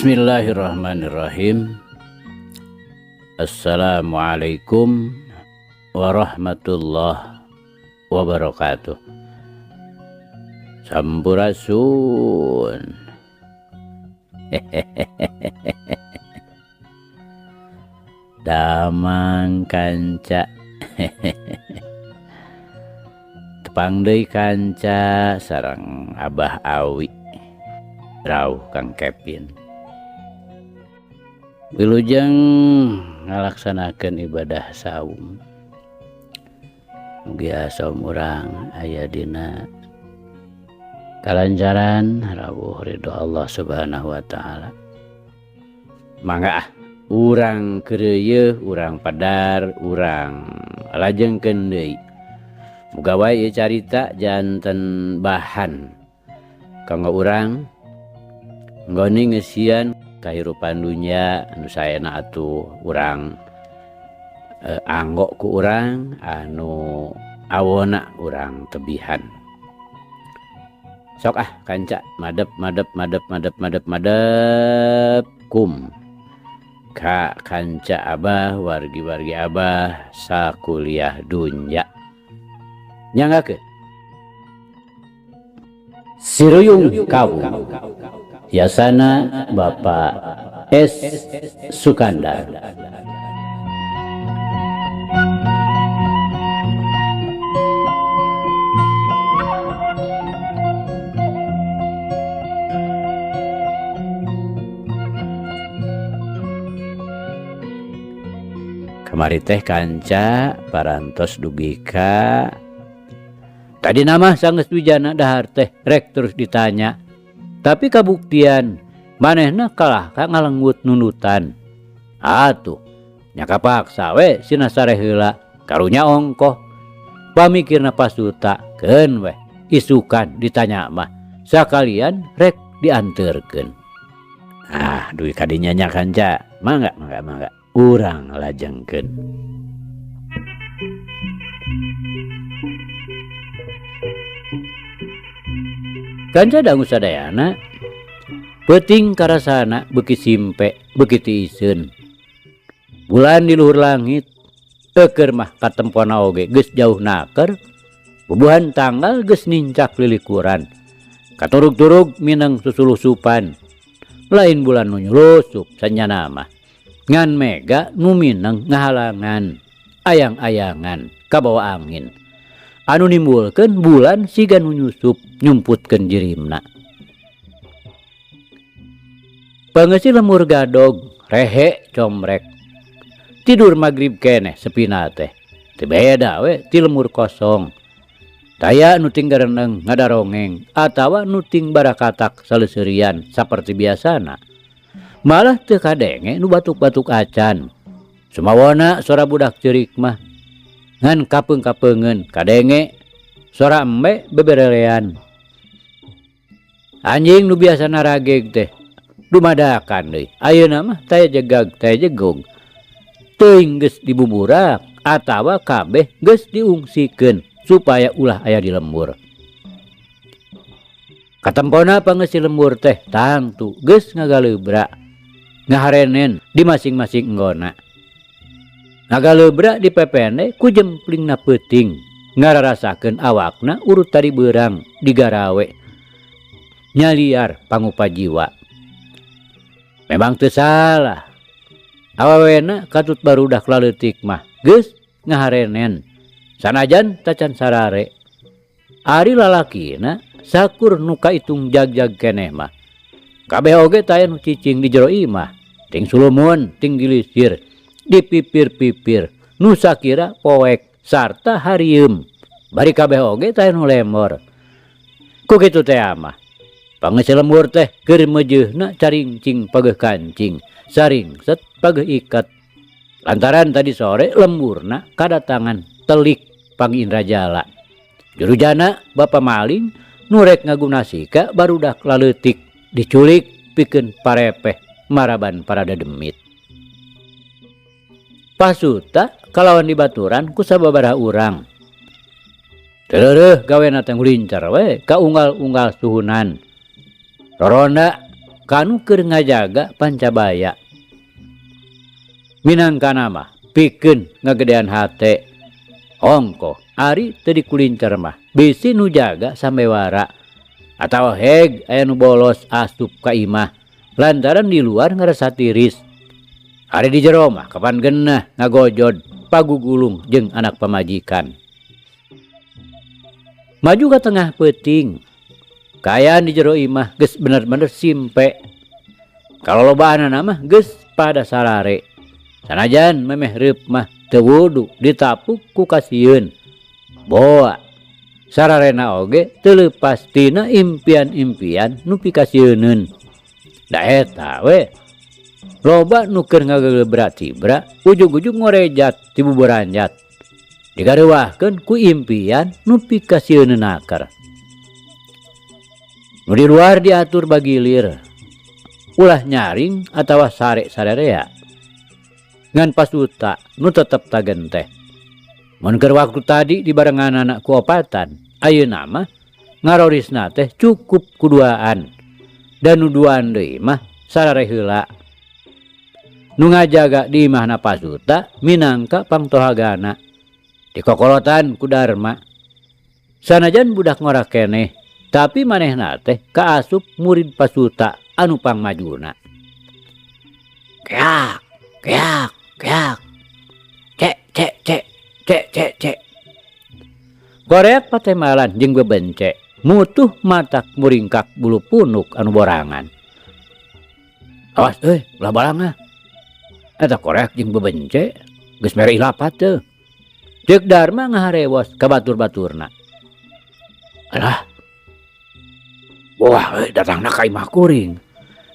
Bismillahirrahmanirrahim. Assalamualaikum warahmatullahi wabarakatuh. Sampurasun. Damang kanca. Tepang deui kanca sareng Abah Awi. Rauh Kang Kevin. Wilujeng ngalaksanakeun ibadah saum. Mugia saum urang aya dina kalancaran rawuh ridho Allah Subhanahu wa taala. Mangga ah urang keureuyeung, urang padar, urang lajengkeun deui. Muga wae ieu carita janten bahan kanggo urang nggoni ngeusian kahirupan dunya anu saena atuh urang anggo ku urang anu awona urang tebihan. Sok ah kanca madep madep madep madep madep madep kum ka kanca abah wargi-wargi abah sakuliah dunya. Nyanggakeun Siruyung Kawung Yasana Bapak S. Sukandar. Kamari teh kanca parantos dugi ka tadi nama sanggeus wijana dahar teh rek terus ditanya. Tapi kabuktian manehna kalah ka ngalenggut nundutan. Atuh nya kapaksa we sina sare heula karunya ongkoh. Pamikirna pasuta keun weh isukan ditanya mah sakalian rek dianterkeun. Ah duit kadinya nya kanca mangga mangga mangga urang lajengkeun. Kanca dangu sadayana peuting karasana beuki simpe beuki tiiseun. Bulan di luhur langit eukeur mah katempona oge geus jauh naker, bubuhan tanggal geus nincak lilikuran. Katurug-turug mineng susulusupan. Lain bulan nu nyulusup sanyana mah. Ngan mega nu mineng ngahalangan, ayang-ayangan kabawa angin. Anu nimbulkeun bulan siga nu nyusup nyumputkeun jirimna. Pangeusi lemur gadog, rehe comrek. Tidur magrib keneh sepina teh. Teu beda we ti lemur kosong. Taya nu ting gareneng ngadarongeng atawa nu ting barakatak saleseurian saperti biasana. Malah teu kadenge nu batuk-batuk acan. Sumawona sora budak ceurik mah. Ngan kapeung-kapeungeun kadenge sora embe beberelean. Anjing nu biasa narageg teh dumadakan deui. Ayeuna mah taya jegag taya jegog. Teuing geus dibuburak atawa kabeh geus diungsikeun supaya ulah aya di lembur. Katempona pangeusi lembur teh tangtu geus ngagaleubra ngaharenen di masing-masing enggona. Ngagaleubra di pepende ku jemplingna peuting ngararasakeun awakna urut tadi beurang digarawe nyaliar pangupa jiwa. Memang teu salah. Awawena katut barudak laleutik mah geus ngaharenen sanajan tacan sarare. Ari lalakina sakur nu kaitung jagjag keneh mah. Kabeh oge taya nu cicing di jero imah, ting sulumun, ting gilisir, di pipir-pipir, nu sakira poek sarta harieum. Bari kabeh oge taya nu lemor. Ku kitu teh mah. Pangeusi lembur teh keur meujeuhna caringcing pageuh kancing, saringset pageuh iket. Lantaran tadi sore lemburna kadatangan telik Pangi Indrajala. Jurujana bapa maling nu rek ngagunasika barudak laleutik diculik pikeun parepeh maraban parada demit. Pasuta kalawan dibaturan ku sababaraha urang. Teu gawe na teh ngulincar we ka unggal-unggal suhunan. Roronda Kanu keur ngajaga pancabaya. Minangkana mah pikeun ngagedean hate. Ongkoh ari teu dikulincer mah bisi nu jaga sambewara atawa heg aya nu bolos asup ka imah lantaran di luar ngarasa tiris. Ari di jero mah kapan genah ngagojod pagugulung jeung anak pamajikan. Maju ka tengah peuting. Kaayaan di jero imah geus bener-bener simpe. Kalolobaanana mah geus pada sarare. Sanajan memeh reup mah teu wudu ditapuk ku kasieun. Boa sararena oge teu leupas tina impian-impian nu pikasieuneun. Da eta we loba nu keur ngagegebra tibra ujug-ujug ngorejat ti buburanjat. Digareuwahkeun ku impian nu pikasieuneun naker. Nu di luar diatur bagilir. Ulah nyaring atawa sare sarerea. Ngan pasuta nu tetep tagenteh. Mun keur waktu tadi dibarenganana ku opatan, ayeuna mah ngarorisna teh cukup kuduaan. Dan nu duaan deui mah sarare heula. Nu ngajaga di imahna pasuta minangka pangtohagana. Dikokolotan ku Darma. Sanajan budak ngora keneh, tapi manehna teh kaasup murid pasuta anu pangmajuna. Keak, keak, keak. Cek, cek, cek, cek, cek, cek. Koreak patemalan jeung bebence, mutuh matak muringkak bulu punuk anu borangan. Awas euy, ulah balangah. Eta koreak jeung bebence geus mere ilapat teu. Ceuk Darma ngaharewos ka batur-baturna. Alah. Wah, datangna ka imah kuring.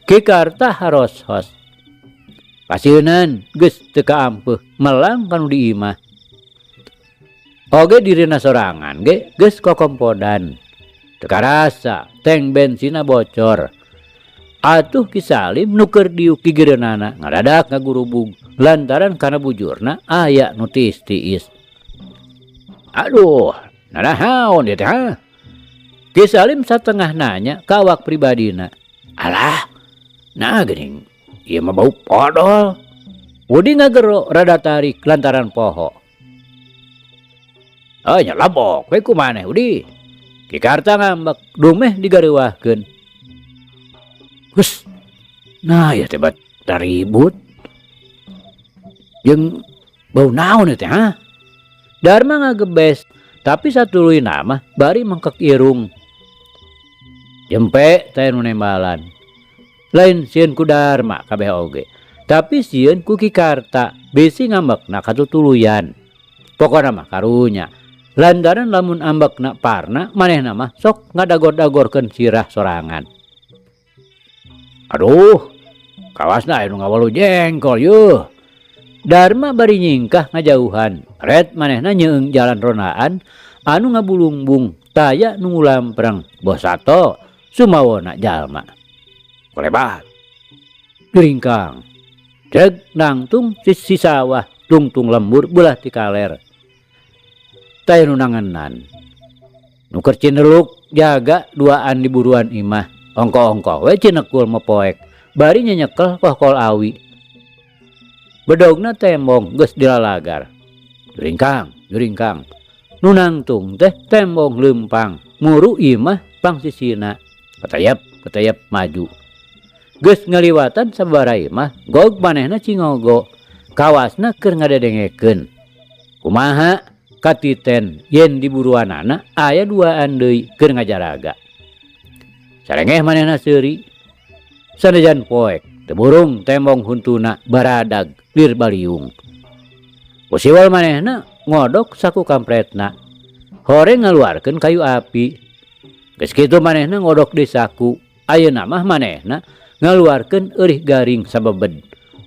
Ki Karta haros-hos. Pasieunan geus teu kaampeuh melang kanu di imah. Oge dirina sorangan ge geus kokompodan. Teu karasa tank bensina bocor. Atuh Ki Salim nu keur diuk gigireunana ngadadak ngagurubug lantaran kana bujurna aya nu tiis-tiis. Aduh, nanahaon ieu teh ha? Ki Salim satengah nanya ka awak pribadina. Alah, nah geuning ieu mah bau podol. Udi ngagero rada tarik lantaran poho. Oh nya labok we ku maneh Udi. Ki Karta ngambek dumeh digareuwahkeun. Hus. Nah ieu teh bat ribut. Jeung bau naon ieu teh ha? Darma ngagebes, tapi satuluyna mah bari mengkek irung. Jempe teh nu nembalan. Lain sieun ku Darma kabeh oge, tapi sieun ku Ki Karta bisi ngambekna katutuluyan. Pokona mah karunya. Lantaran lamun ambekna parna manehna mah sok ngadagor-dagorkeun sirah sorangan. Aduh, kawasna aya nu ngawalu jengkol yeuh. Darma bari nyingkah ngajauhan, ret manehna nyeung jalan ronaan anu ngabulungbung taya nu ngulampreng boh sato sumawona jalma. Kolebat. Geringkang. Ceg nangtung sisi sawah tungtung lembur belah ti kaler. Taya nu nangenan. Nu keur cineluk jaga duaan di buruan imah. Ongko-ongko we cinekul mopoek bari nyenyekel kohkol awi. Bedogna tembong geus dilalagar. Juringkang, juringkang. Nu nangtung teh tembong leumpang, muru imah pangsisina. Ketayap, ketayap maju. Geus ngaliwatan sabaraha imah, gog manehna cingogo. Kawasna keur ngadedengekeun. Kumaha katiten yen di buruanana aya duaan deui keur ngajaraga. Sarengeh manehna seuri. Sanajan poek, teu burung tembong huntuna baradag lir baliung. Kusiwal manehna ngodok saku kampretna. Hore ngaluarkeun kayu api. Geus kitu manehna ngodok di saku. Ayeuna mah manehna ngaluarkeun eurih garing sabebed.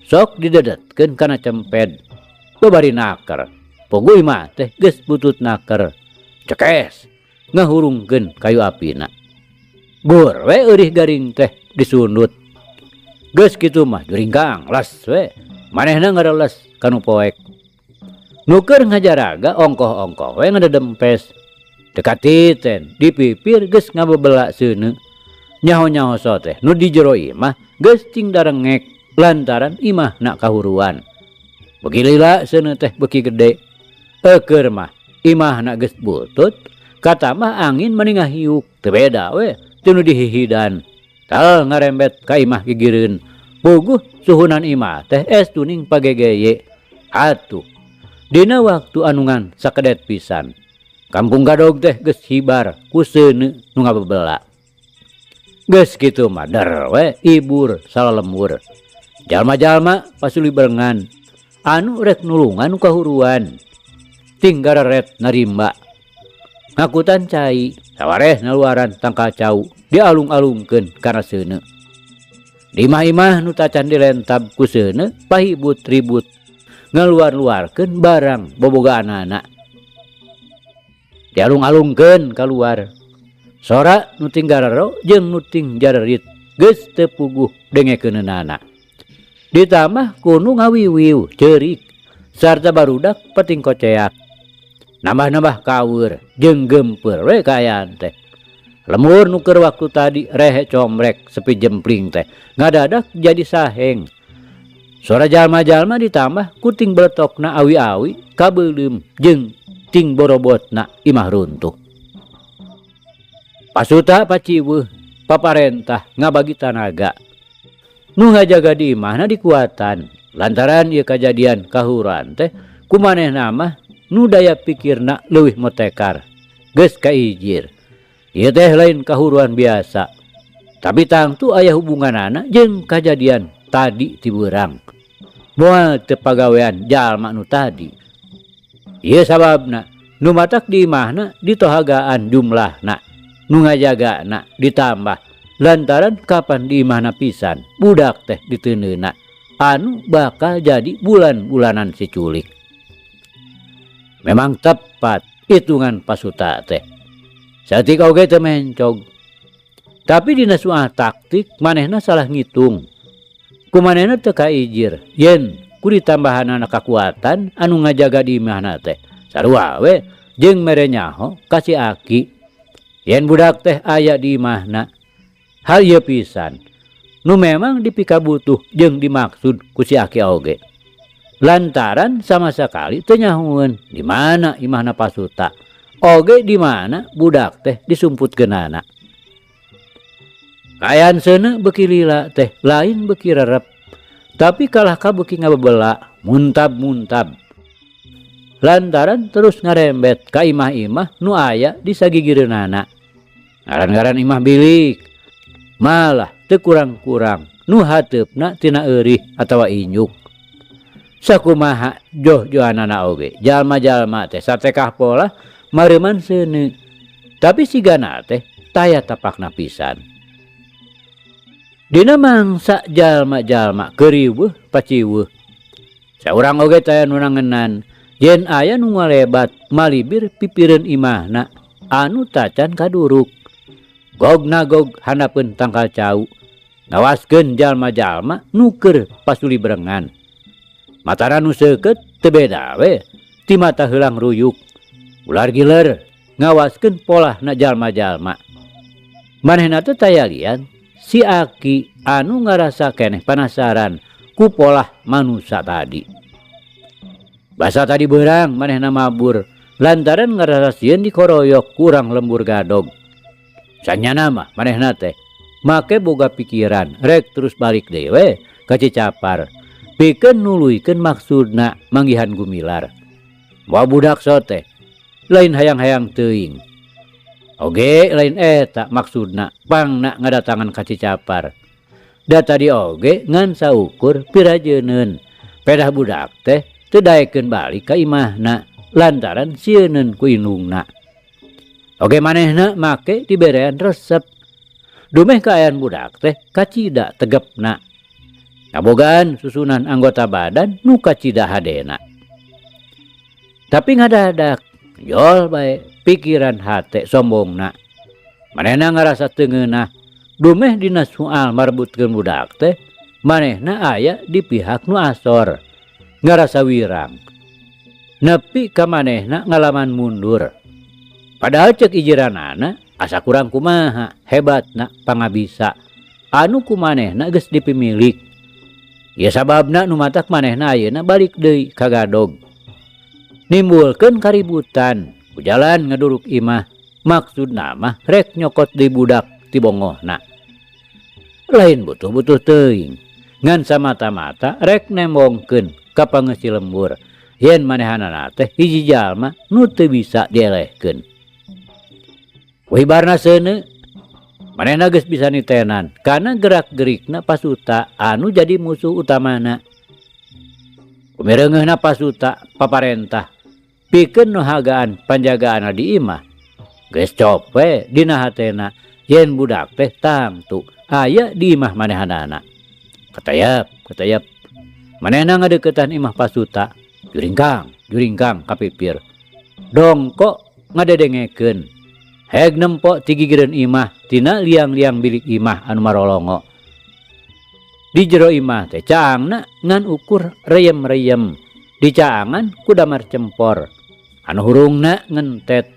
Sok didedetkeun kana cemped. Babari naker. Puguh mah teh geus butut naker. Cekes ngahurungkeun kayu apina. Gur we eurih garing teh disundut. Geus kitu mah juringkang las we. Manehna ngareles kanu poek. Nu keur ngajaraga ongkoh-ongkoh we ngadedempes. Teu katiten di pipir geus ngabebela seuneu. Nyaho-nyaho so teh nu di jero imah geus ting darengek lantaran imahna kahuruan. Beuki lila seuneu teh beuki gede. Eukeur mah imahna geus butut, katambah angin mani ngahiuk teu beda we ti nu dihihidan. Tal ngarembet ka imah gigireun. Puguh suhunan imah teh estu ning pagegeye. Atuh dina waktu anu ngan sakedet pisan. Kampung Gadog teh geus hibar ku seuneu nu ngabebela. Geus kitu mah der we ibur salalembur. Jalma-jalma pasuliberengan anu rek nulungan nu kahuruan. Ting gareret narimba. Ngakutan cai sawareh naluaran tangkal cau dialung-alungkeun kana seuneu. Di imah-imah nu tacan dilentab ku seuneu pahibut ribut ngaluar-luarkeun barang bobogaanana. Dialung-alungkeun kaluar. Sora nu ting garero jeung nu ting jarerit geus teu puguh dengekeunana. Ditambah ku nu ngawiwiw ceurik sarta barudak pating koceak. Nambah-nambah kaweur jeung geumpeur we kaayaan teh. Lembur nu keur waktu tadi rehe combrek sepi jempling teh ngadadak jadi saheng. Sora jalma-jalma ditambah ku ting beletokna awi-awi kabeuleum jeung ting borobotna imah runtuh. Pasuta paciweuh paparentah ngabagi tanaga. Nu ngajaga di imahna dikuatan lantaran ieu kajadian kahuruan teh kumanehna mah nu daya pikirna leuwih motekar geus kaijir. Ieu teh lain kahuruan biasa, tapi tangtu aya hubunganana jeung kajadian tadi ti beurang. Moal teu pagawean jalma nu tadi. Ieu sababna nu matak di imahna ditohagaan jumlahna, nu ngajagana ditambah lantaran kapan di imahna pisan budak teh diteundeuna anu bakal jadi bulan-bulanan si culik. Memang tepat hitungan pasuta teh. Saeutik oge teu mencog. Tapi dina soal taktik manehna salah ngitung. Ku manehna teu kaijir yen ku ditambahanana kakuatan anu ngajaga di imahna teh. Sarua we jeung mere nyaho ka si Aki yen budak teh aya di imahna. Hal ieu pisan nu memang dipikabutuh jeung dimaksud ku si Aki oge. Lantaran sama sakali teu nyahoeun di mana imahna pasuta, oge di mana budak teh disumputkeunana. Kaayaan seuneu beuki lila teh lain beuki rerep, tapi kalah ka beuki ngabebela muntab-muntab. Lantaran terus ngarembet ka imah-imah nu aya di sagigireunana. Ngaran-ngaran imah bilik, malah teu kurang-kurang nu hateupna tina eurih atawa injuk. Sakumaha joh-johanana oge, jalma-jalma teh satekah polah mareuman seuneu, tapi sigana teh taya tapakna pisan. Dina mangsa jalma-jalma keuriweuh paciweuh. Saurang oge taya nu nangenan yen aya nu ngalebat malibir pipireun imahna anu tacan kaduruk. Gog-nagog handapeun tangkal cau, ngawaskeun jalma-jalma nu keur pasulibrengan. Matana nu seukeut teu beda we ti mata heulang ruyuk. Ular giler ngawaskeun polahna jalma-jalma. Manehna teh taya lian si Aki anu ngarasa keneh panasaran ku polah manusa tadi. Basa tadi beurang manehna mabur lantaran ngarasa sieun dikoroyok kurang lembur Gadog. Sanyana mah manehna teh make boga pikiran rek terus balik deui we ka Cicapar pikeun nuluykeun maksudna manggihan Gumilar. Moal budak so teh lain hayang-hayang teuing. Oge lain eta maksudna pangna ngadatangan ka Cicapar. Da tadi oge ngan saukur pirajeuneun pedah budak teh teu daekeun balik ka imahna lantaran sieuneun ku indungna. Oge manehna make diberean resep. Dumeh kaayaan budak teh kacida tegepna. Ngabogaan susunan anggota badan nu kacida hadena. Tapi ngadadak jol bae pikiran hate sombongna. Manehna ngarasa teu ngeunah dumeh dina soal marebutkeun budak teh manehna aya di pihak nu asor. Ngarasa wirang. Nepi ka manehna ngalaman mundur. Padahal cek ijiranana Asa kurang kumaha hebatna pangabisa anu ku manehna geus dipimilik. Ieu sababna nu matak manehna ayeuna balik deui ka gadog. Nimbulkeun kaributan ku jalan ngaduruk imah, maksudna mah rek nyokot deui budak ti bongohna. Lain butuh-butuh teuing, ngan samata-mata rek nembongkeun ka pangeusi lembur yen manehanana teh hiji jalma nu teu bisa dielehkeun. Wibarna seuneu, manehna geus bisa nitenan kana gerak-gerikna pasuta anu jadi musuh utamana. Kumireungeuhna pasuta paparentah pikeun nu hagaan panjagaanna di imah. Geus cope dina hatena yen budak teh tangtu aya di imah manehanana. Katayap, katayap. Manehna ngadeukeutan imah pasuta, juringkang, juringkang kapipir. Dongko ngadedengekeun. Heg nempo ti gigireun imah tina liang-liang bilik imah anu marolongo. Di jero imah teh caangna ngan ukur reyem-reyem, dicaangan ku damar cempor. Anu hurungna ngentet.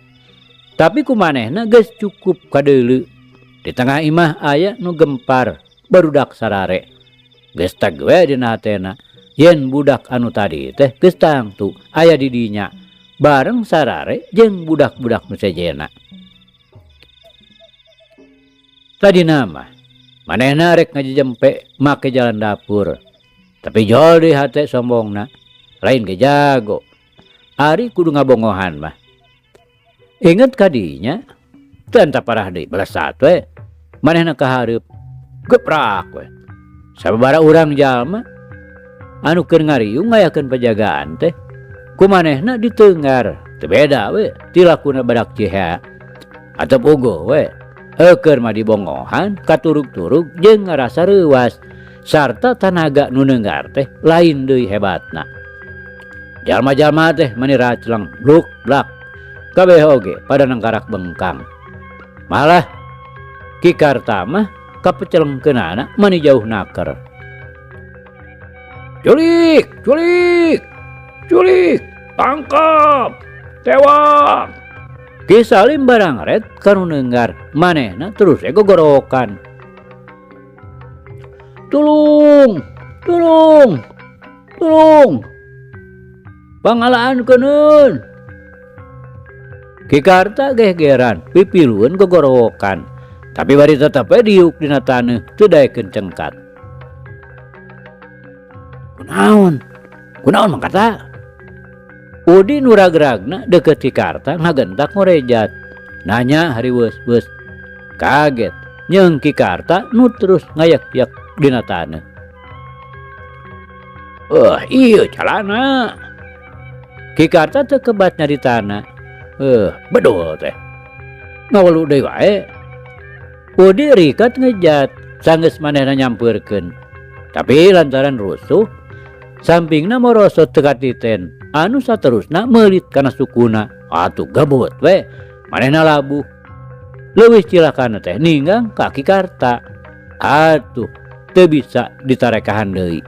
Tapi ku manehna geus cukup kadeuleu. Di tengah imah aya nu gempar barudak sarare. Geus tag we dina hatena yen budak anu tadi teh geus tangtu aya di dinya bareng sarare jeung budak-budak nu sejenna. Tadina mah manehna rek ngajejempe make jalan dapur. Tapi jol deui hate sombongna, lain ge jago. Ari kudu ngabongohan mah. Inget kadinya, teu anta parah deui balesat we. Manehna kahareup geprak we. Sababara urang jalma anu keur ngariung ngayakeun pajagaan teh ku manehna diteungar. Teu beda we tilakuna badak cihea. Atep ugo we. Eukeun mah dibongohan katurug-turug jeung ngarasa reuwas sarta tanaga nu neunggar teh lain deui hebatna. Jalma-jalma teh mani racleng bluk blak kabeh oge pada nangkarak bengkang. Malah Ki Karta mah kapecelengkeunana mani jauh naker. Culik, culik, culik, tangkap, tewak. Ki Salim barang red kanu neunggar manehna terus gogorokan. Tulung, tulung, tulung. Pangalaan keuneun. Ki Karta gehgeran pipilueun gogorowokan. Tapi bari tetep we diuk dina taneuh teu daekeun cengkat. Kunaon? Kunaon Mang Karta? Udi nu ragragna deukeut Ki Karta ngagentak ngorejat. Nanya hariweus-weus. Kaget nyeung Ki Karta nu terus ngayak-yak dina taneuh. Ieu calana. Ki Karta teu kebat nyaritana. Bedul teh. Ngawelu deui wae. Udi rikat ngejat sanggeus manehna nyampeurkeun. Tapi lantaran rusuh sampingna morosot teu katiten anu saterusna meulit kana sukuna. Atuh gebut we manehna labuh. Leuwih cilakana teh ninggang ka Ki Karta. Atuh teu bisa ditarekahan deui.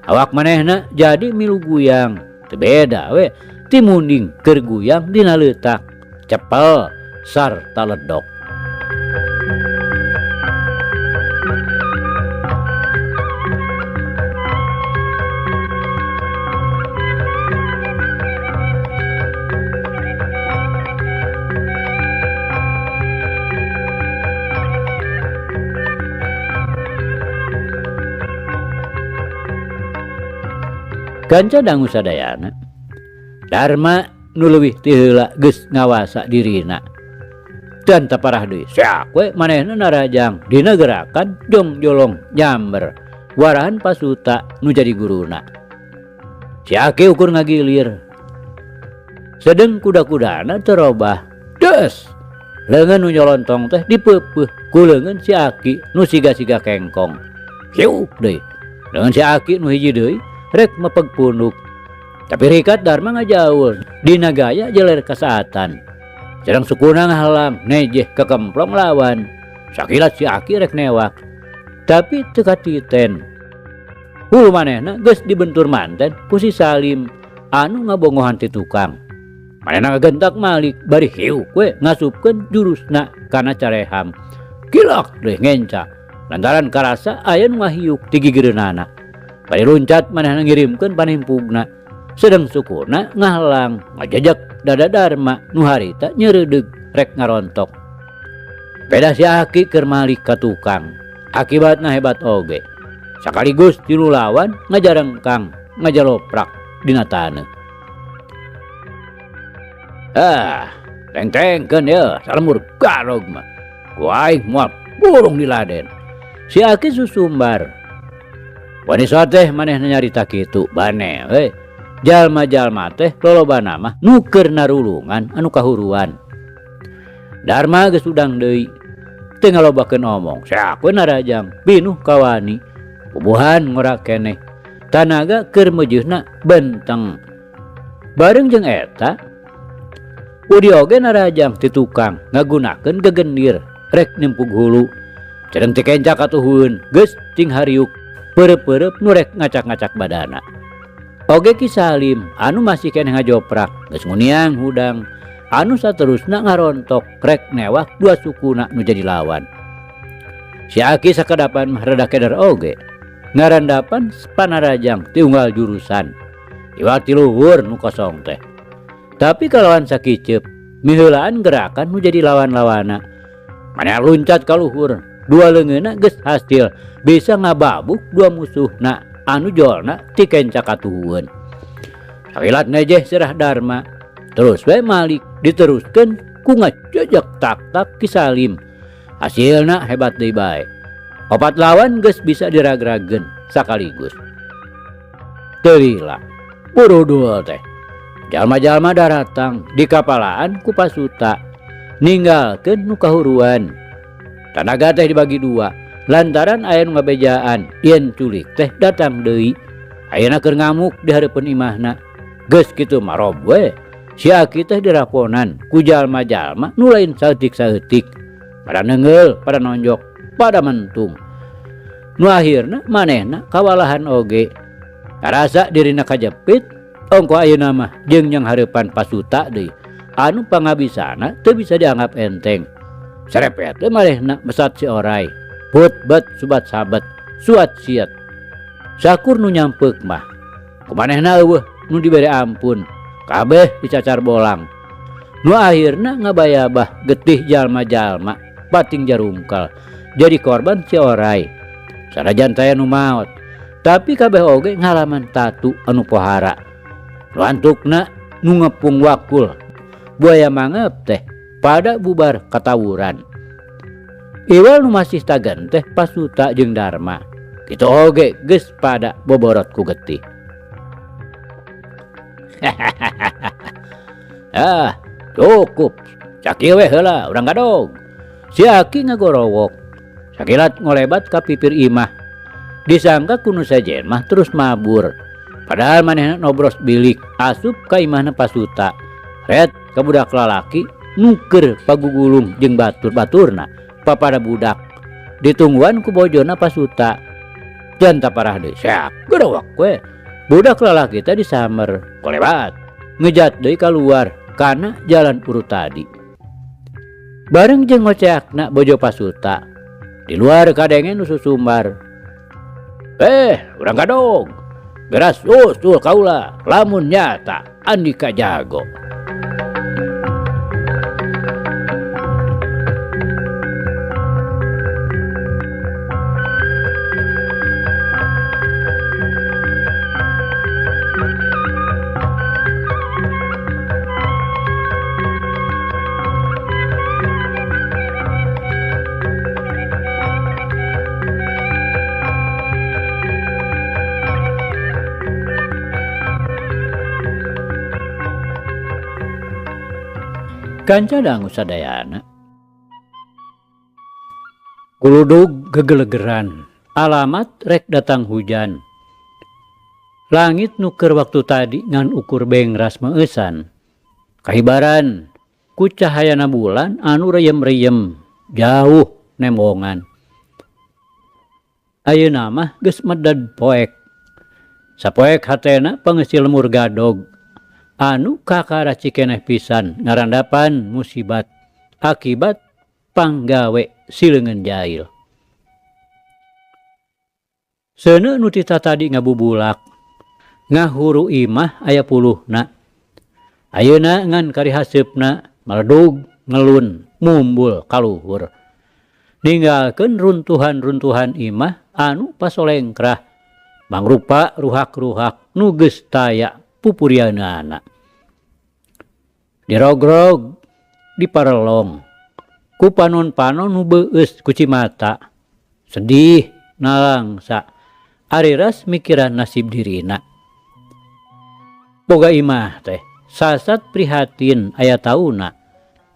Awak manehna jadi milu guyang. Teu beda we ti munding keur guyang dina leutak cepel sarta ledok. Kanca dangu sadayana, Darma nu leuwih ti heula geus ngawasa dirina. Dan taparah deui, seak we manehna narajang dina gerakan jong jolong nyamber warahan pasuta nu jadi guruna. Si Aki ukur ngagilir. Sedeng kuda-kudana terobah. Des! Leungeun nu nyolontong teh dipeupeuh ku leungeun si Aki nu siga-siga kengkong. Hiup deui. Leungeun si Aki nu hiji deui rek mepeg punuk. Tapi rikat Darma ngajaul dina gaya jeler kasaatan. Sedang sukuna ngahalang nejeh kekemplong lawan. Sakilat si Aki rek newak. Tapi teu katiten. Hulu manehna geus dibentur manten ku si Salim anu ngabongohan ti tukang. Manehna ngagentak malik bari hiuk we ngasupkeun jurusna kana careham. Kilak deh ngenca lantaran karasa aya nu ngahiuk ti gigireunana. Bari luncat manehna ngirimkeun panimpugna. Sedeng sukuna ngahalang ngajajak dada Darma nu harita nyereudeg rek ngarontok. Beda si Aki keur malik ka tukang. Akibatna hebat oge. Sakaligus tilu lawan ngajarengkang ngajaloprak dina taneuh. Ah, teng-tengkeun ye salemur garog mah. Ku aing moal purung diladen. Si Aki susumbar. Wanisa teh manehna nyarita kitu bane we. Jalma-jalma teh lolobana mah nu keur narulungan anu kahuruan. Darma geus udang deui. Teu ngalobakeun omong, seak we narajang pinuh kawani. Bubuhan ngora keneh. Tanaga keur meujeuhna benteng. Bareng jeung eta, Udi oge narajang ti tukang ngagunakeun gegendir rek nimpug hulu. Cereng ti kenca katuhueun geus cing hariuk peureup-peureup nu rek ngacak-ngacak badana. Oge Ki Salim anu masih keneh ngajoprak geus nguniang hudang anu saterusna ngarontok rek newak dua sukuna nu jadi lawan. Si Aki sakedapan mah rada keder oge ngarandapan panarajang ti unggal jurusan iwal ti luhur nu kosong teh. Tapi kalawan sakiceup miheulaan gerakan nu jadi lawan-lawana. Manehna luncat ka luhur, dua leungeunna geus hasil bisa ngababuk dua musuhna anu jolna ti kenca katuhueun. Sakilat nejeh serah Darma, terus we malik diteruskeun ku ngajejek tak-tak Ki Salim. Hasilna hebat deui bae. Opat lawan geus bisa diragrageun sakaligus. Teu lila, burudul teh. Jalma-jalma daratang di kapalaan ku pasuta ninggalkeun nu kahuruan. Tanaga teh dibagi dua lantaran aya nu ngabejaan yen culik teh datang deui. Ayeuna keur ngamuk di hareupeun imahna. Geus kitu marob we. Si Aki teh diraponan ku jalma-jalma nu lain saeutik-saeutik. Pada neungeul, pada nonjok, pada mentung. Nu akhirna manehna kawalahan oge. Karasa dirina kajepit, ongko ayeuna mah jeung nyang hareupan pasuta deui. Anu pangabisana teu bisa dianggap enteng. Serepet teh manehna mesat si orai. Put bet subat sabet, suat siet. Sakur nu nyampeuk mah. Kumanehna eueuh nu dibere ampun. Kabeh dicacar bolang. Nu akhirna ngabayabah getih jalma-jalma pating jarungkal. Jadi korban si orai. Sanajan taya nu maot, tapi kabeh oge ngalaman tatu anu pohara. Nu antukna nu ngepung wakul. Buaya mangep teh pada bubar katawuran. Iwal nu masih tagen teh pasuta jeung Darma. Kitu oge geus pada boborot ku getih. Ah, cukup. Sakieu we heula urang gadog. Si Aki ngagorowok. Sakilat ngolebat ka pipir imah. Disangka ku nu sejen mah terus mabur. Padahal manehna nobros bilik asup ka imahna pasuta. Ret ka budak lalaki nu keur pagugulung jeung batur-baturna papada budak. Ditungguan ku bojona pasuta. Jan taparah deui seak gerowok we. Budak lalaki teh disamber kolebat ngejat deui kaluar kana jalan urut tadi. Bareng jeung ngoceakna bojo pasuta. Di luar kadenge nu susumbar. Urang gadog. Beras usul kaula lamun nyata andika jago. Kanca dangu sadayana. Kuludug gegelegeran, alamat rek datang hujan. Langit nuker waktu tadi ngan ukur bengras meueusan. Kahibaran ku cahayana bulan anu reyem-reyem jauh nembongan. Ayeuna mah geus meded poek. Sapoek hatena pangeusi lemur gadog. anu kakara cikeneh pisan ngarandapan musibat akibat panggawe si leungeun jail. Seuneu nu ti tatadi ngabubulak, ngahuru imah aya puluhna. Ayeuna ngan kari haseupna maledug ngelun mumbul ka luhur. Ninggalkeun runtuhan-runtuhan imah anu pasolengkrah mangrupa ruhak-ruhak nu geus taya pupurianeunana. Dirogrog, diparelong ku panon-panon nu beueus ku cimata. Sedih nalangsa ariras mikiran nasib dirina. Boga imah teh sasat prihatin aya tauna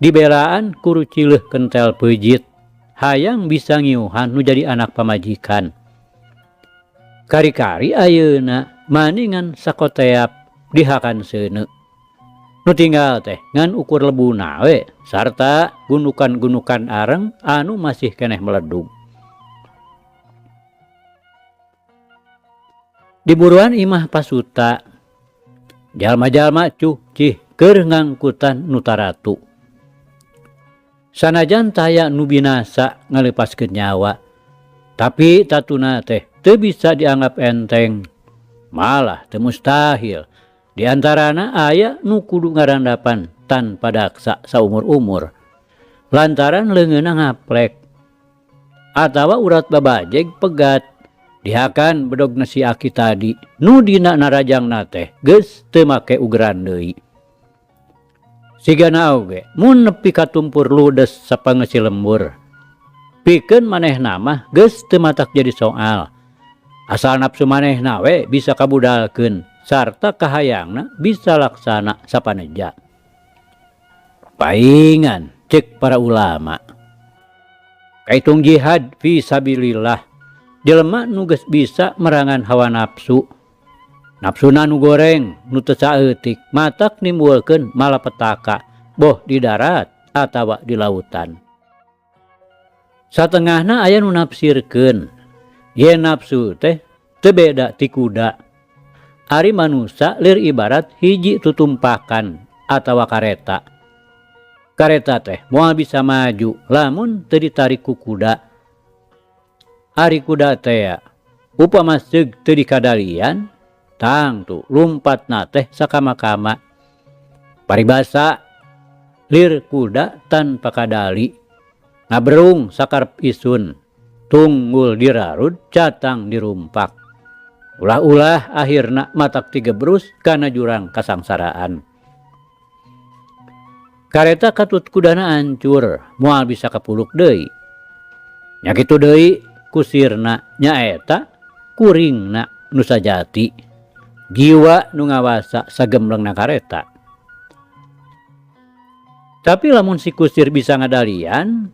dibelaan ku rucileuh kentel peujit hayang bisa ngiuhan nu jadi anak pamajikan. Kari-kari ayeuna maningan sakoteap dihakan seuneu. Nu tinggal teh ngan ukur lebuna we sarta gunukan-gunukan areng anu masih keneh meledug. Diburuan imah pasuta, jalma-jalma cuh cih keur ngangkutan nu taratu. Sanajan taya nu binasa ngalepaskeun nyawa, tapi tatuna teh teu bisa dianggap enteng, malah teu mustahil. Di antarana aya nu kudu ngarandapan tanpa daksa saumur-umur, lantaran leungeunna ngaplek atawa urat babajeg pegat. Dihakan bedogna si aki tadi nu dina narajangna teh geus teu make ugeran deui. Sigana oge mun nepi katumpur ludes sapangeusi lembur. Pikeun manehna mah geus teu matak jadi soal. Asal nafsu manehna we bisa kabudalkeun sarta kahayangna bisa laksana sapaneja. Paingan cek para ulama. Kaitung jihad fi sabilillah. Jelema nu geus bisa merangan hawa nafsu. Nafsuna nu goreng, nu teu saeutik, matak nimbulkeun malapetaka, boh di darat atawa di lautan. Satengahna aya nu nafsirkeun, yen nafsu teh teu beda ti kuda. Ari manusa lir ibarat hiji tutumpakan atawa kareta. Kareta teh moal bisa maju lamun teu ditarik ku kuda. Ari kuda teh upama seug teu dikadalian, tangtu lumpatna teh sakama-kama. Paribasa lir kuda tanpa kadali, ngaberung sakarep isun, tunggul dirarud, catang dirumpak. Ulah-ulah akhirna matak tigebrus kana jurang kasangsaraan. Kareta katut kudana hancur, moal bisa kapuluk deui. Nya kitu deui kusirna nyaeta kuringna nu sajati, jiwa nu ngawasa sagemblengna kareta. Tapi lamun si kusir bisa ngadalian,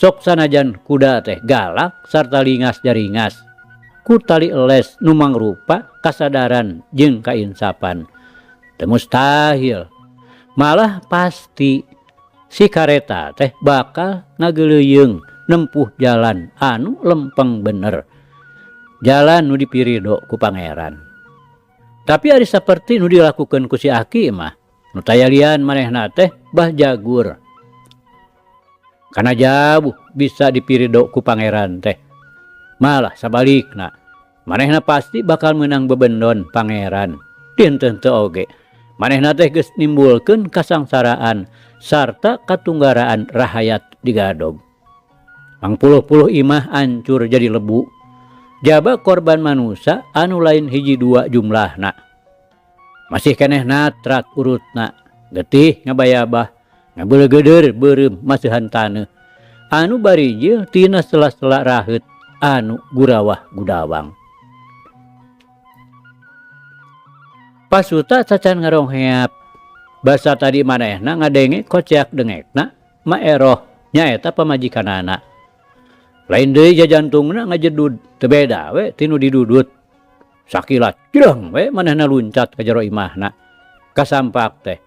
sok sanajan kuda teh galak sarta lingas jaringas, ku tali eles nu mangrupa kasadaran jeung kainsapan. Teu mustahil, malah pasti si kareta teh bakal ngageleuyeung nempuh jalan anu lempeng bener, jalan nu dipirido ku pangeran. Tapi ari saperti nu dilakukeun ku si aki mah, nu tayalian manehna teh bah jagur. Kana jauh bisa dipirido ku pangeran teh. Malah sabalikna, manehna pasti bakal meunang bebendon pangeran. Dinten teu oge, manehna teh geus nimbulkeun kasangsaraan sarta katunggaraan rahayat digadog. Mangpuluh-puluh imah hancur jadi lebu. Jaba korban manusia anu lain hiji dua jumlahna. Masih keneh natrat urutna, getih ngabayabah, ngabelegeder beureum masihan taneuh. Anu barijil tina sela-sela raheut anu gurawah gudawang. Pasuta cacan ngarongheap. Basa tadi manehna ngadenge koceak dengekna maeroh nyaeta pamajikanana. Lain deui jajantungna ngajedud, teu beda we tinu didudut. Sakilat jireng we manehna luncat ka jero imahna. Kasampak teh.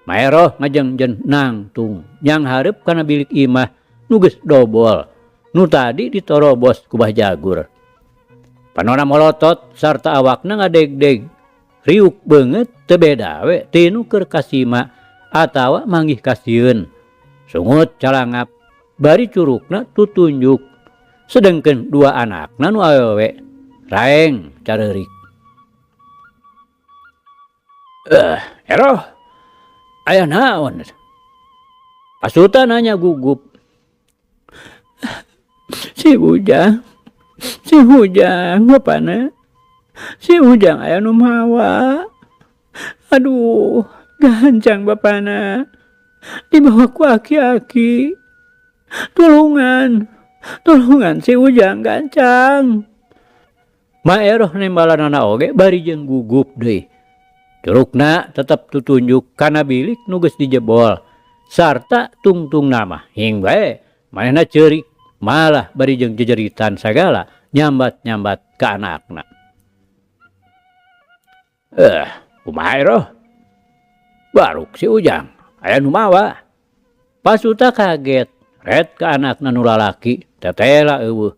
Maeroh ngajengjen nangtung nyang hareup kana bilik imah nu geus dobol, nu tadi ditorobos ku Bah Jagur. Panona molotot sarta awakna ngadegdeg. Riuk beungeut teu beda we tinu keur kasima atawa manggih kasieun. Sungut calangap bari curukna tutunjuk. Sedengkeun dua anakna nu awewe raeng careurik. Eh, Eroh, aya naon? Pasuta nanya gugup. Si Ujang, bapana. Si Ujang aya nu mawa. Aduh, gancang bapana. Dibawa ku aki-aki. Tulungan, tulungan si Ujang gancang. Ma Eroh nembalanana oge bari jeung gugup deui. Curukna tetep tutunjuk kana bilik nu geus dijebol sarta tungtungna mah hing bae manehna ceurik malah bari jeung jejeritan sagala nyambat-nyambat ka anakna. Eh, kumaha Eroh? Baruk si Ujang aya nu mawa. Pasuta kaget ret ka anakna nu lalaki tetela eueuh.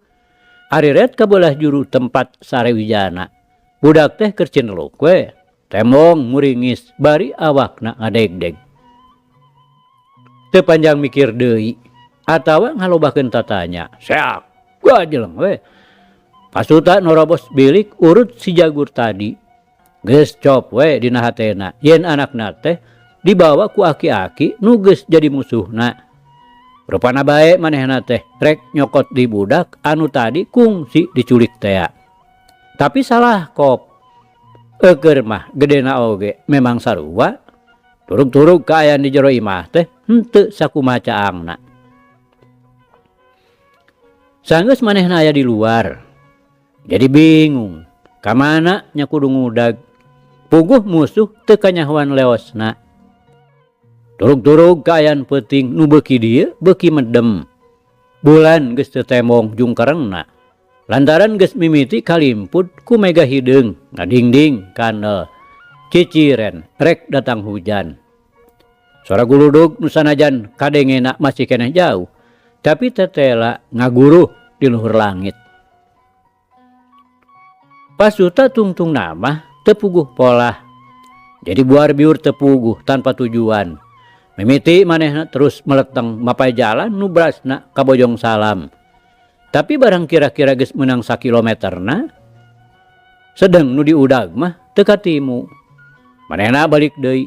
Ari ret ka beulah juru tempat sare wijana. Budak teh keur cineluk we. Tembong muringis bari awakna ngadegdeg. Teu panjang mikir deui atawa ngalobakeun tatanya. Seak, gajeleng we. Pasuta norobos bilik urut si jagur tadi. Geus cop we dina hatena yen anakna teh dibawa ku aki-aki nu geus jadi musuhna. Rupana bae manehna teh rek nyokot di budak anu tadi kungsi diculik tea. Tapi salah kop. Eukeur mah gedena oge memang sarua. Turug-turug kaayaan di jero imah teh henteu sakumaha caangna. Sanggeus manehna aya di luar. Jadi bingung, ka mana nya kudu ngudag. Puguh musuh teu kanyahoan leosna. Turug-turug kaayaan peuting nu beuki dieu beuki medem. Bulan geus teu tembong jungkerengna. Lantaran geus mimiti kalimput ku mega hideung ngadingding kanel ciciren rek datang hujan. Suara guludug nu sanajan kadengena masih keneh jauh, tapi tetela ngaguruh di luhur langit. Pasuta tungtung nama teu puguh polah. Jadi buar biur teu puguh tanpa tujuan. Mimiti manehna terus meleteng mapai jalan nu brasna ka Bojong Salam. Tapi barang kira-kira geus meunang sakilometerna, sedeng nu diudag mah teu katimu. Manehna balik deui,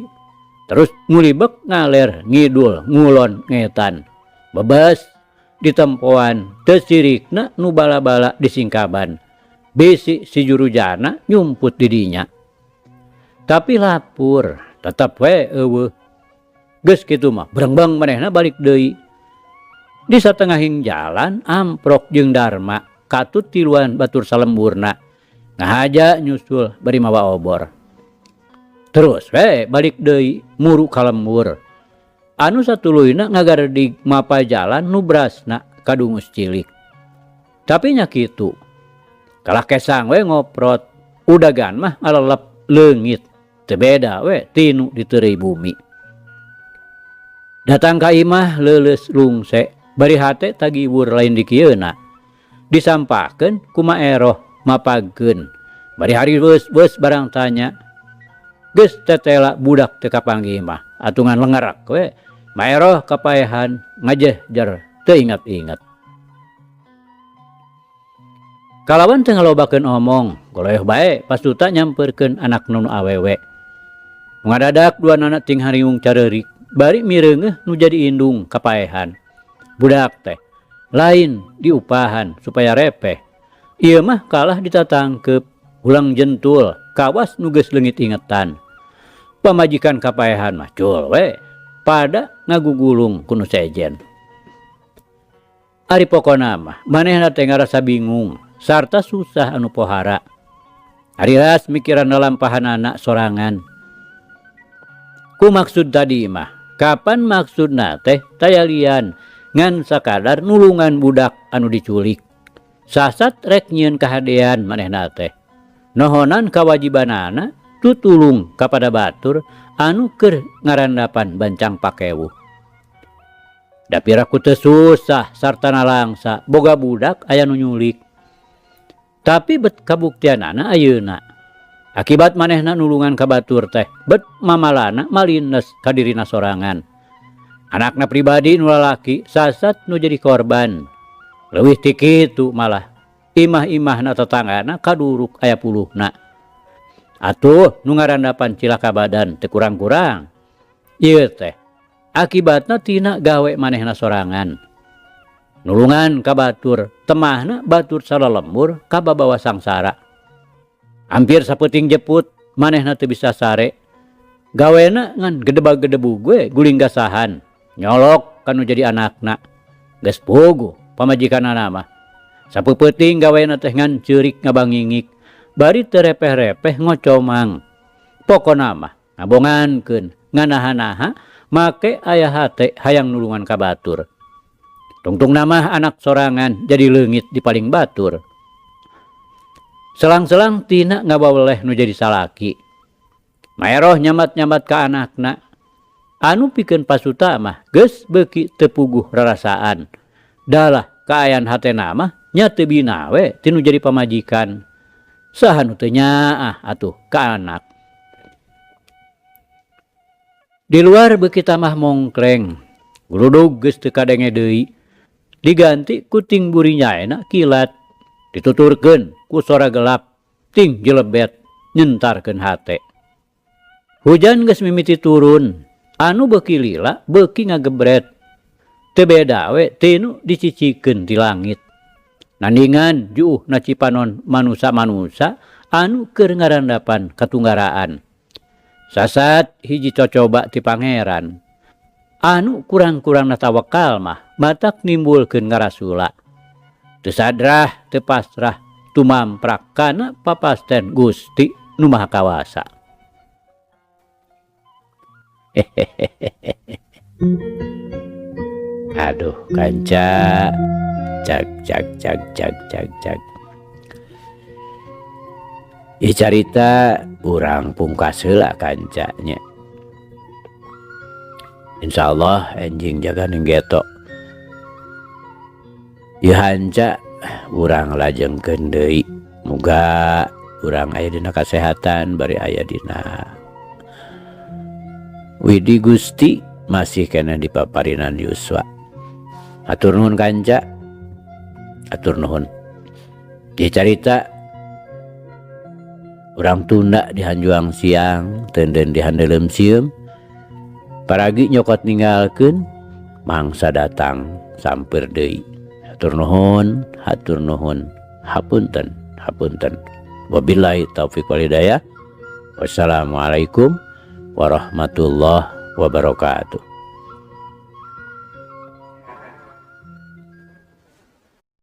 terus ngulibek ngaler ngidul ngulon ngetan. Bebas ditempoan teu sirikna nu bala-bala disingkaban. Bisi si jurujana nyumput di dinya. Tapi lapur tetep we eueuh. Geus kitu mah berengbeng manehna balik deui. Di satengahing jalan amprok jeung Darma katut tiluan batur salemburna ngahaja nyusul bari mawa obor. Terus we balik deui muru ka lembur. Anu satuluyna ngagaredig mapa jalan nu brasna ka Dungus Cilik. Tapi nya kitu. Kalah kesang we ngoprot, udagan mah ngalelep leungit. Teu beda we tinu diteureuy bumi. Datang ka imah leuleus lungse bari hate tagiwur lain dikieuna. Disampakeun ku Ma Eroh mapagkeun. Bari hariweus-weus barang tanya. Geus tetela budak teu kapanggih mah atungan lengerak we. Ma Eroh kapaehan ngajehjer teu ingat-ingat. Kalawan teu ngalobakeun omong, goloyoh bae pasuta nyamperkeun anak nu awewe. Ngadadak dua nana ting hariung careurik, bari mireungeuh nu jadi indung kapaehan. Budak teh lain diupahan supaya repeh. Ieu mah kalah ditatangkep, ulang jentul, kawas nu geus leungit ingetan. Pamajikan kapaehan mah cul we, pada ngagugulung ku nu sejen. Ari pokona mah manehna teh ngarasa bingung sarta susah anu pohara. Ari ras mikiran lalampahanana sorangan. Ku maksud tadi mah, kapan maksudna teh tayalian ngan sakadar nulungan budak anu diculik. Sasat rek nyieun kahadean manehna teh. Nohonan kawajibanana tutulung kapada batur anu keur ngarandapan bancang pakewuh. Da piraku teu susah sarta nalangsa boga budak aya nu nyulik. Tapi bet kabuktianana ayeuna. Akibat manehna nulungan ka batur teh bet mamalana malines ka dirina sorangan. Anakna pribadi nu lalaki sasat nu jadi korban. Leuwih ti kitu malah imah-imahna tetanggana kaduruk aya puluhna. Atuh nu ngarandapan cilaka badan teu kurang-kurang. Ieu teh akibatna tina gawe manehna sorangan. Nulungan ka batur, temahna batur salalembur kababawa sangsara. Hampir sapeuting jeput manehna teu bisa sare. Gawena ngan gedebag-gedebug we guling gasahan, nyolok ka nu jadi anakna. Geus puguh pamajikanana mah. Sapeupeting gawena teh ngan ceurik ngabangingik, bari teu repeh-repeh ngocomang. Pokona mah ngabongankeun, nganaha-naha make aya hate hayang nulungan ka batur. Tungtungna mah anak sorangan jadi leungit di paling batur. Selang-selang tina ngabaweleh nu jadi salaki. Maeroh nyamat-nyamat ka anakna. Anu pikeun pasuta mah geus beuki teu puguh rarasaan. Dalah kaayaan hatena mah nya teu bina we tinu jadi pamajikan. Saha nu teu nyaah atuh ka anak. Di luar beuki tamah mongkleng. Guludug geus teu kadenge deui. Diganti ku ting buri nyaena kilat. Dituturkeun ku sora gelap ting jelebet nyentarkeun hate. Hujan geus mimiti turun, anu beuki lila beuki ngagebret. Teu beda we tinu dicicikeun ti langit. Nandingan juuhna cipanon manusa-manusa anu keur ngarandapan katunggaraan. Sasat hiji cocoba ti pangeran. Anu kurang-kurangna tawakal mah matak nimbulkeun ngarasula. Teu sadrah teu pasrah tumamprak kana papasten Gusti nu Maha Kawasa. Aduh kanca cag cag cag cag cag cag. Ieu carita urang pungkas heula kanca nya. Insyaallah enjing jaga ning geto. Ieu hanca urang lajengkeun deui. Muga urang aya dina kasehatan bari aya dina Widi Gusti masih keneh di paparinan yuswa. Hatur nuhun kanca. Hatur nuhun. Ieu carita urang tunda di hanjuang siang, teunden di handeuleum sieum. Paragi nyokot ninggalkeun mangsa datang sampeur deui. Hatur nuhun, hatur nuhun, hapunten, hapunten. Wabillahi taufiq wal hidayah. Wassalamualaikum warahmatullahi wabarakatuh.